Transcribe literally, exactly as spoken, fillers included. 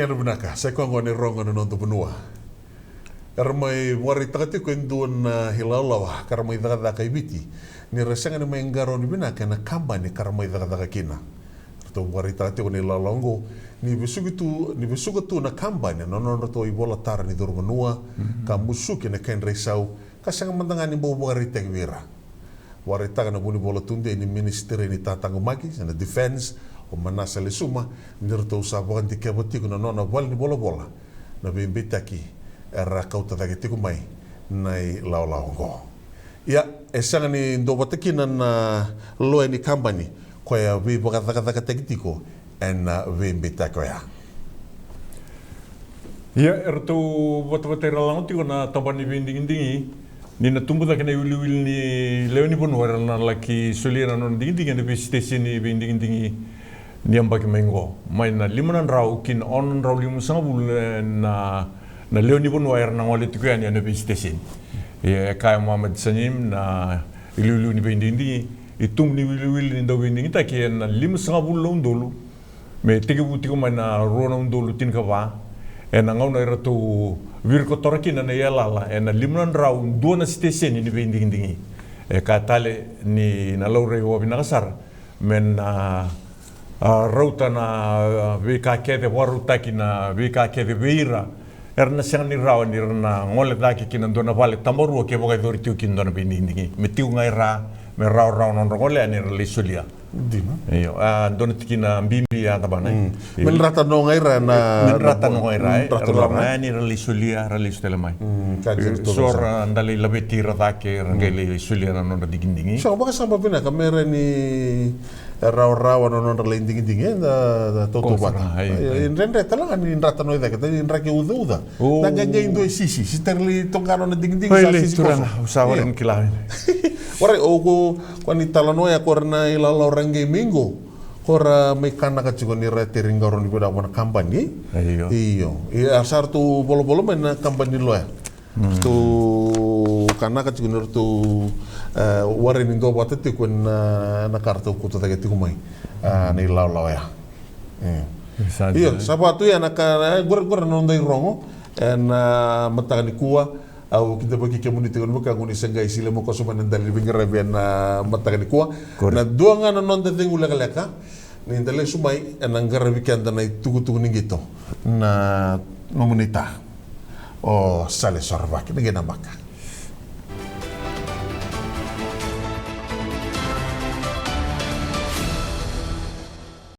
Era vinaka, sa i koya oqo na irogo ena noda vanua. Era mai vakaraitaka tiko e dua na ilawalawa ka ra mai cakacaka i Viti ni ra sega ni mai qarauni vinaka ena kabani ka ra mai cakacaka kina. Ratou vakaraitaka tiko na ilawalawa oqo ni vesuki tu, ni vesuka tu na kabani na nodratou ivolatara ni curu vanua ka musuki na kedra isau ka sega mada ga ni bau vakaraitaki vei ira. Vakaraitaka na vunivola tudei ni minisitiri ni tataqomaki, na defence, o Manasa Lesuma, ni ratou sa vakadikeva tiko na nona valenivolavola na veibeitaki era kauta cake tiko mai na ilawalawa oqo. Ia, e sega ni duavata kina na loya ni kabani koya veivakacakacakataki tiko ena veibeitaki oya. Ia, eratou vatavatai ralago tiko na tabana ni veidigidigi ni na tubu cake na iwiliwili ni lewe ni vanua era na laki solia na nona digidigi ena veisiteseni veidigidigi ni yabaki mai qo, mai na lima na drau ki na ono na drau limasagavulu na, na lewe ni vanua era na gole tiko yani ena veisiteseni. Ia, e kaya o Mohamed Sanim na iliuliu ni veidigidigi, e tubu ni iwiliwili ni dau veidigitaki ena limasagavulu na udolu me tekivu tiko mai na rua na udolu tinikava, ena gauna eratou virikotora kina na iyalayala ena lima na drau dua na siteseni ni veidigidigi. E kaya tale ni na laurai vakavinaka sara me na, a, rauta na, a, veika kece, vakarautaki na veika kece vei ira era na sega ni rawa ni ra na gole cake ki na dua na vale tabarua ke vakayacori tiko kina dua na veidigidigi, me tiko ga i ra, me rawarawa na nodra gole yani ra lai solia. Dina. Io, a, dua na tikina bibi a tabana, e? Mm. Io. Me drata noga i ra na, me drata noga i ra, e? Me drata noga i ra. Ra lako ga yani ra lai solia, ra lesu tale mai. Mm, ka dina. So ra da lai laveti ira cake, ra qai lai solia na nodra digidigi. So, vakasama vinaka me ra ni rawarawa na nodra lai digidigi, e, da, da tautauvata. Ko sa, ai, ai. E dredre tale ga ni drata noga i cake, da ni draki ucauca. O. Da qai qai dua e sisi, se tara lai toqa nona digidigi, sa sisi koso. Au sa warai ni kila. Warai, o ko, ko ni talanoa ya ko ra na ilawalawa ra qai mai qo. Ko ra mai kanaka tiko ni ra teri qarauni vinaka vua na kabani. Io. Io. Ia, sa ratou volavola mai na kabani loya. Mm. Ratou kanaka tiko ni ratou, e, warai ni duavata tiko ena, na ka ratou kauta cake tiko mai. A, na ilawalawa ya. E. Io, sa vaka tu ya na ka, e, qori, qori na noda irogo ena mataka nikua. Au kidavaki kemuni tiko ni vaka qo ni se qai sili mo koso mai na dali ni veiqaravi ena mataka nikua. Correct. Na dua ga na noda cegu lekaleka ni da lesu mai ena qaravi keda na itukutuku ni qito, na nomuni ta, o Sale Sorovaki, na qai namaka.